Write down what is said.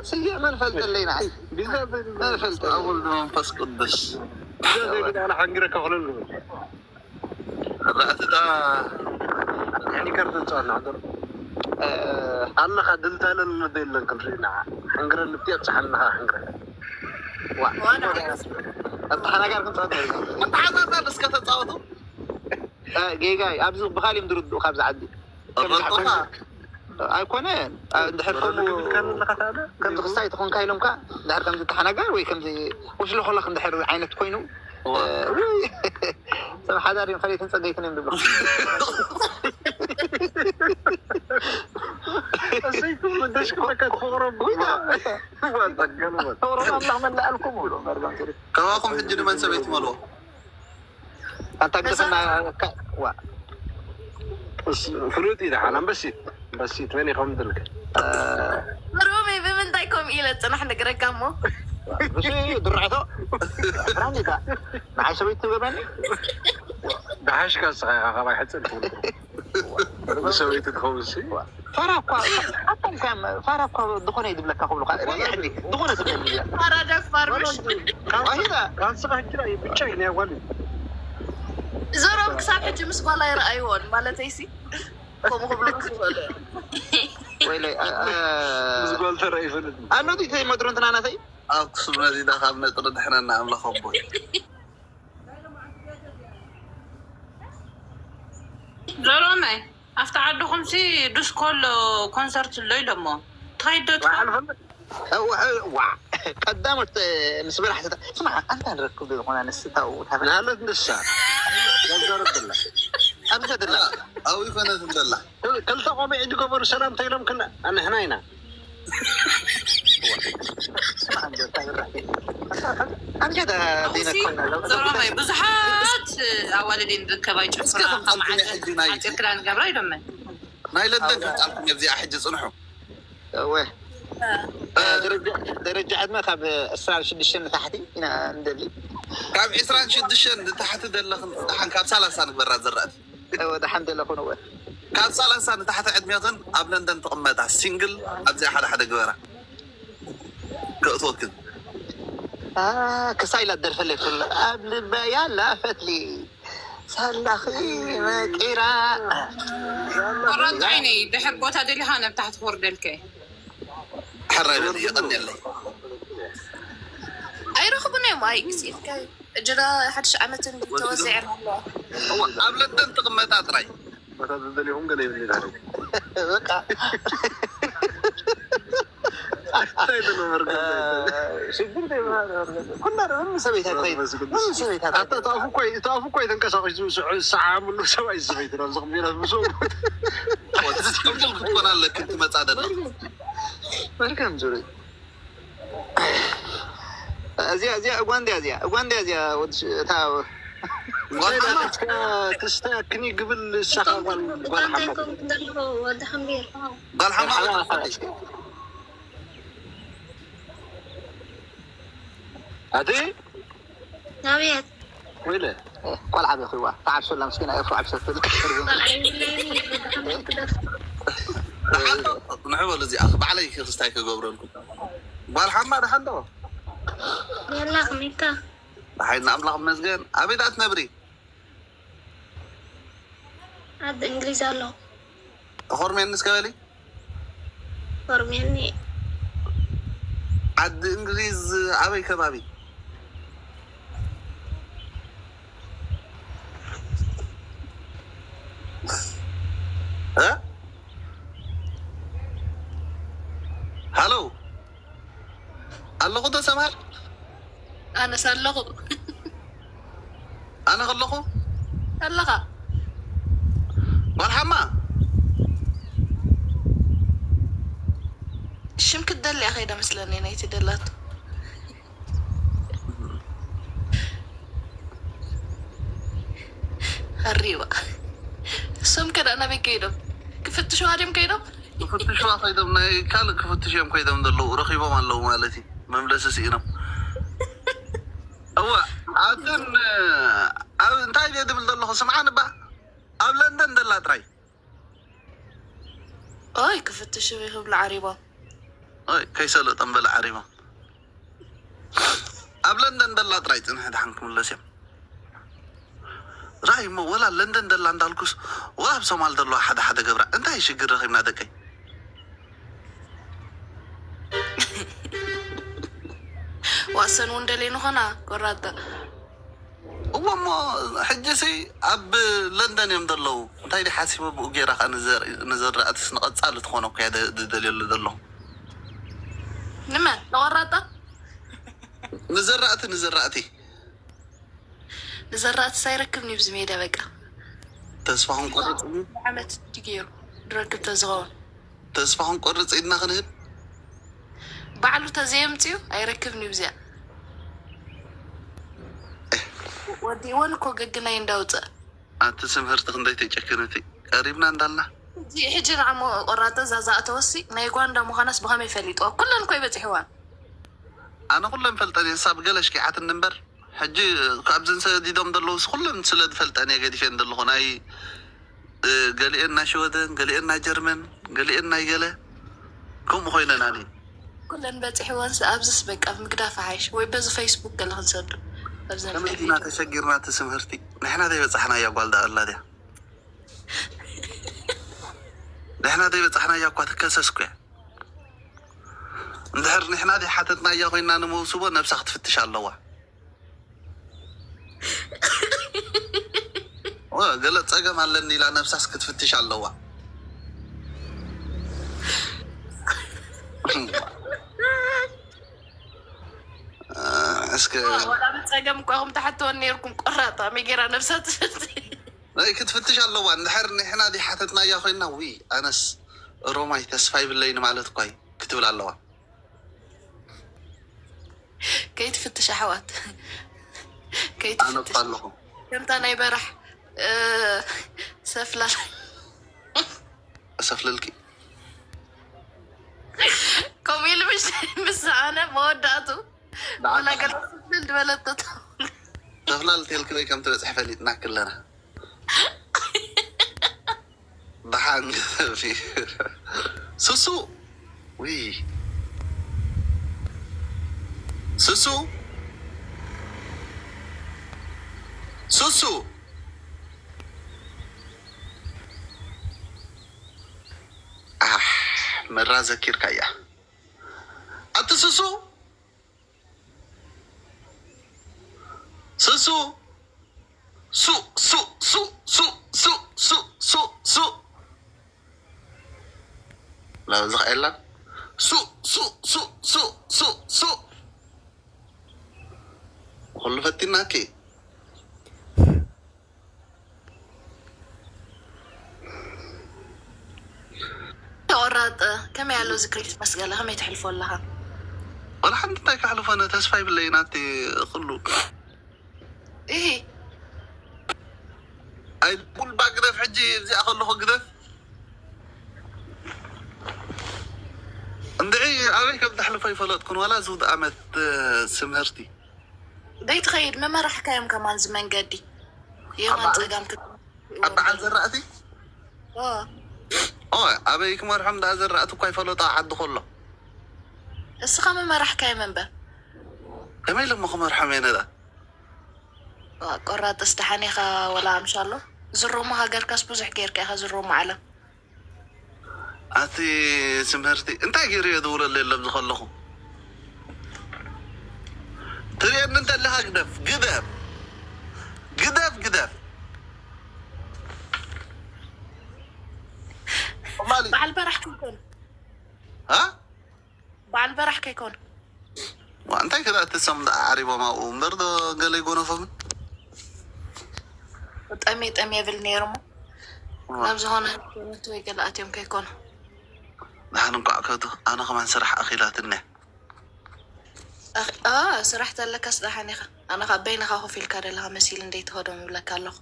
ስየ መን ፈልጠለይ ንዓይ? መን ፈልጠለይ? ኣብ ወልድ መንፈስ ቅዱስ ሓንግረ ከኽለሉ ራእትዳ ሕኒከር ትንፅዋና ሓገር ኣለኻ ድልታለን ንበየለን ክንርኢ ንዓ ሓንግረ ልብቲ ኣብፅሓልናኻ ሓንግረ ኣተሓናጋር ክንፃወት መተሓዛዛል እስከ ተፃወቱ ጌጋይ ኣብዚ ብኻሊም ዝርድኡ ካብዚ ዓዲ ኣይኮነ እንድሕር ከምዚ ክስታይ ትኾንካ ኢሎም ከ እንድሕር ከምዚ ተሓናጋር ወይ ከምዚ ወሽሎ ኮለክ እንድሕር ዓይነት ኮይኑ ሰብ ሓዳር እዮም ፈለይትን ፀገይትን እዮም ዝብሎ እሰይቱ መደሽኩ በቃ ትፈቅሮ ተውረብ ኣምላኽ መላኣልኩም ብሎ መርዛም ከማኹም ሕጂ ንመን ሰበይቲ መልዎ ኣንታ ግደፈና ዋ ፍሉጥ እዩ ደሓን ኣንበሲት ኣንበሲት መን ይኸም ድልክ ሮሜ ብምንታይ ከምኡ ኢለ ፅናሕ ንግረካ እሞ እሱ እዩ ድርዕቶ ፍራንካ ንዓይ ሰበይት ትገብረኒ ደሓሽካ ንስኻ ኢኻ ካባይ ሕፅር ትብል ብሰበይቲ ትኸውን ሲ ፋራ እኳ ሓታም ፋራ እኳ ዝኾነ እዩ ዝብለካ ክብሉካ ርኢሕኒ ዝኾነ ትብለኒ እያ ፋራ ደፋር ምሽ ዋሂዳ ካብ ስኻ ሕጂ ብቻ እዩ ናይ ጓል እዩ ዞሮም ክሳብ ሕጂ ምስ ጓል ኣይረኣይዎን ማለተይሲ ከምኡ ክብሉ ክኽእሉ እዮም ወይለይ ምስ ጓል ተራእዩ ይፈልጥ ኣሎ ዲተይ መድሮ እንትና ናተይ ኣብ ክሱብ ነዚዳ ካብ ነጥሪ ድሕነና ኣምላኽ ኣቦይ ዞሮመይ ኣብቲ ዓድኹምሲ ዱስኮሎ ኮንሰርት ኣሎ ኢሎሞ ትኸይድ ዶ ትኸውን ዋ ቀዳሞት ምስ በላሕቲ ስማ ኣንታ ንረክብ ዶ ዝኾነ ኣንስቲ ታው ንሃለት ንሳ ዘዘረብላ ኣብዚ ዘድላ ኣብ ይኮነት እንደላ ክልተ ቆቢዕ ዝገበሩ ሰላምታ ኢሎም ክን ንሕና ኢና ኣብዚኣ ዞሮመይ ብዙሓት ኣዋልድ እየን ዝርከባ ይጨፍራ እስከ ከም ከማዓት ሕጂ ናይ- ዓፂርክላ ንገብራ ኢሎመን ናይ ለንደን ክምፃልኩም እዚኣ ሕጂ ፅንሑ እወ ደረጃ ዕድመ ካብ ዕስራን ሽዱሽተን ንታሕቲ ኢና ንደሊ ካብ ዕስራን ሽዱሽተን ንታሕቲ ዘለኽን ደሓን ካብ ሰላሳ ንግበራ ዝረኣት እወ ደሓን ዘለኹን እወ ካብ ሰላሳ ንታሕቲ ዕድሜኽን ኣብ ለንደን ትቕመጣ ሲንግል ኣብዚኣ ሓደ ሓደ ግበራ ከእትወክን ክሳይ ኢላ ደርፈለይ ፍለ ኣብ ልበያ ላፈትሊ ሳላኺ መቂራ ቆራጥ ዓይነይ ድሕር ቦታ ደሊኻ ነብታሕቲ ክወርደልከ ሕራይ በል የቐንየለይ ኣይረኽቡን እዮም ኣይ ግዜ እጅራ ሓድሽ ዓመትን ተወዚዐን ኣለዋ እዋ ኣብ ለንደን ትቕመጣ ጥራይ ቦታ ዝደልኹም ገለ ይብል ይዛረብ በቃ እንታይ ትነበር ሽግር ኩላ ምንም ሰበይታ ትኸይድ ምንም ሰበይታ ኣታ ተኣፉ እኮ ተኣፉ እኮ ተንቀሳቀሽ ዝስዓምሉ ሰብኣይ ዝሰበይት ናብ ዝቕቢላት ምስኡ ትስክልክል ክትኮን ኣለክን ትመፃ ደላ መልካም ዙሪ እዚኣ እዚኣ እጓ እንዲያ እዚኣ እጓ እንዲያ እዚኣ ወዲ እታ ክስታ ክኒ ግብል ንሳኻ ጓል ጓል ሓማ ወዲ ሓምቢር ጓል ሓማ ኣቲ ናብያት ወይለ ቆልዓ በኺዋ ተዓብሶላ ምስኪና ኤፍሮ ዓብሰትል ንሕበሉ እዚኣ ባዕለይ ክስታይ ክገብረልኩም ጓል ሓማ ደሓን ዶ የላ ከመይካ ደሓይ ንኣምላኽ መስገን ኣበይ ደኣ ትነብሪ ዓዲ እንግሊዝ ኣለኹ ተኾርሜኒ እስከ በሊ ፎርሜኒ ዓዲ እንግሊዝ ኣበይ ከባቢ እ ሃሎ ኣለኹ ዶ ሰምሃል ኣነስ ኣለኹ ኣነ ከለኹ ኣለኻ ጓል ሓማ ሽም ክትደሊ እያ ከይዳ መስለኒ ናይቲ ደላቶ ኣሪባ እሶም ከዳ ናበይ ከይዶም ክፍትሽዋ ድዮም ከይዶም ክፍትሽዋ ከይዶም ናይ ካልእ ክፍትሽ እዮም ከይዶም ዘለዉ ረኺቦም ኣለዉ ማለት እዩ መምለሲ ስኢኖም እወ ኣትን ኣብ እንታይ ድየ ድብል ዘለኹ ስምዓኒ ባ ኣብ ለንደን ደላ ጥራይ ኦይ ክፍትሽ ይኽብሉ ዓሪቦም ኦይ፣ ከይሰለጦም በለ ዓሪቦም። ኣብ ለንደን ደላ ጥራይ ጽንሐ፣ ደሓን ክምለስ እዮም። ራይ እሞ ወላ ለንደን ደላ እንዳልኩስ፣ ወላ ኣብ ሶማል ደለዋ ሓደ ሓደ ገብራ። እንታይ ሽግር ረኺብና ደቀይ? ዋሰን እውን ደሌ ንኾና ቆራጣ። እዎ እሞ፣ ሕጂ ሲ ኣብ ለንደን እዮም ዘለዉ። እንታይ ዲ ሓሲበ ብኡ ጌራ ከ ንዘር-፣ ንዘራእትስ ንቐጻሊ ትኾነ እኮ እያ ደ-፣ ዝደልየሉ ዘለኹ። ንመን ንቆራጣ? ንዘራእቲ፣ ንዘራእቲ። ንዘራእቲ ሳይረክብ ንብዚ ሜዳ በቃ። ተስፋ ክንቆርጽ፣ ዓመት ድገይሩ ድረክብ ተዝኸውን። ተስፋ ክንቆርጽ ኢድና ክንህብ። ባዕሉ ተዘየምጽኡ ኣይረክብን እዩ ብዚኣ። ወዲእወን እኮ ገግናይ እንዳውፅእ። ኣቲ ስምህርቲ ክንደይ ተጨክነቲ ቀሪብና እንዳልና። ሕጂ፣ ሕጂ ንዓሞ ቆራጠ ዛዛ ኣተወሲ ናይ ጓንዳ ምዃናስ ብኸመይ ፈሊጥዋ? ኩለን እኮ ይበፅሕዋን። ኣነ ኩለን ፈልጠን እየ፣ ንሳ ብገለ ሽኪዓትኒ እምበር። ሕጂ ካብዘን ሰዲዶም ዘለውስ ኩለን ስለ ዝፈልጠን እየ ገዲፈን ዘለኹ። ናይ፣ እ፣ ገሊኤን ናይ ሽወደን፣ ገሊኤን ናይ ጀርመን፣ ገሊኤን ናይ ገለ፣ ከምኡ ኮይነን ኣነ። ኩለን በፂሕወንስ ኣብዚስ በቃ ምግዳፍ ሓይሽ ወይ በዚ ፌስቡክ ገለ ክንሰዱ። ኣብዘን ከመይ ዲና ተሸጊርና እቲ ስምህርቲ? ንሕና ዘይበፃሕናያ ጓል ደኣ ኣላ ድያ? ንሕና ዘይበፃሕናያ እኳ ትከሰስ እኮ እያ። እንድሕር ንሕና ዘይሓተትናያ ኮይና ንመውስቦ ነብሳ ክትፍትሽ ኣለዋ። ወ-፣ ገለ ጸገም ኣለኒ ኢላ ነብሳስ ክትፍትሽ ኣለዋ። እስከ ወላ ብጸገም እኳ ኹም ተሓተወን ነይርኩም ቆራጣ መይ ጌራ ነብሳ ትፍትሽ? ናይ ክትፍትሽ ኣለዋ። እንድሕር ንሕና ዘይሓተትናያ ኮይና፣ ውይ፣ ኣነስ ሮማይ ተስፋ ይብለይን ማለት እኳ እዩ ክትብል ኣለዋ። ከይትፍትሽ ኣሕዋት፣ ኣነ እኮ ከይትፍትሽ ኣለኹ። ከምታ ናይ በራሕ፣ እ፣ ሰፍላል እሰፍለልኪ። ከምኡ ኢሉ ምሽ ምስ ኣነ መወዳእቱ ወላ ገለ ስፍልል ዝበለቶ ሰፍላል ቴልክበይ ከም ትበፅሒ ፈሊጥና ክለና። ደሓን ግደፊ። ሱሱ። ውይ። ሱሱ። ሱሱ። ኣሕ፣ መራ ዘኪርካያ። ኣቲ ሱሱ። ሱሱ። ሱ፣ ሱ፣ ሱ፣ ሱ፣ ሱ፣ ሱ፣ ሱ፣ ሱ። ላብዚ ኸዓ የላን። ሱ፣ ሱ፣ ሱ፣ ሱ፣ ሱ፣ ሱ። ኩሉ ፈቲናኪ። ተቆራጠ ከመይ ኣሎ እዚ ክሪስማስ ገለ ከመይ ትሕልፎ ኣለኻ? ወላ ሓንቲ እንታይ ከሕልፎ፣ ኣነ ተስፋ ይብለይ ናቲ ኩሉ። እሂ ኣይ ቡልባ ግደፍ፣ ሕጂ እዚኣ ከለኹ ግደፍ። እንድዒ ኣበይ ከም ተሕልፎ ይፈለጥኩን፣ ዋላ ዝውድ ኣመት፣ እ፣ ስምህርቲ። ደይ ትኸይድ መመራሕካዮም ከማን እዚ መንገዲ የማን ኣባ- ጸጋም ክ- ኣብ በዓል ዘራእቲ? ኦ፣ ኦ፣ ኣበይ ክመርሖም ደኣ ዘራእቲ እኳ ይፈለጦ ዓዲ ከሎ። እስኻ መመራሕካዮም እምበር። ከመይ ኢለ እሞ ክመርሖም እየ ነዳ? ዋ፣ ቆራጥስ ደሓን ኢኻ ወላ ኣምሻሎ? ዝሮሞ ሃገርካስ ብዙሕ ጌርካ ኢኻ ዝሮሞ ዓለም። ኣቲ ስምህርቲ እንታይ ገይሩ እየ ዝውለሉ የለ ኣብዚ ከለኹ? ትርእየኒ እንተለኻ ግደፍ፣ ግደፍ፣ ግደፍ፣ ግደፍ። ቁማሊ። በዓል በራሕ ከይኮን አ? በዓል በራሕ ከይኮን ዋ፣ እንታይ ከዳ እቲ ሰም ደኣ ዓሪቦም ኣብኡ እምበር ዶ ገለ ይጎነፎምን? ጠሜ ጠሜ የብል ነይሩ እሞ ናብ ዝኾነ ሬስቶራንት ወይ ገለ ኣትዮም ከይኮኑ። ደሓን እንኳዕ ከቱ፣ ኣነ ከማን ስራሕ ኣኺላትኒ። ኣኽ- ኣ፣ ስራሕ ተለካስ ደሓን ኢኻ። ኣነ ኸዓ በይንኻ ኮፍ ኢልካ ደለኻ መሲል እንደይትኸዶም ይብለካ ኣለኹ።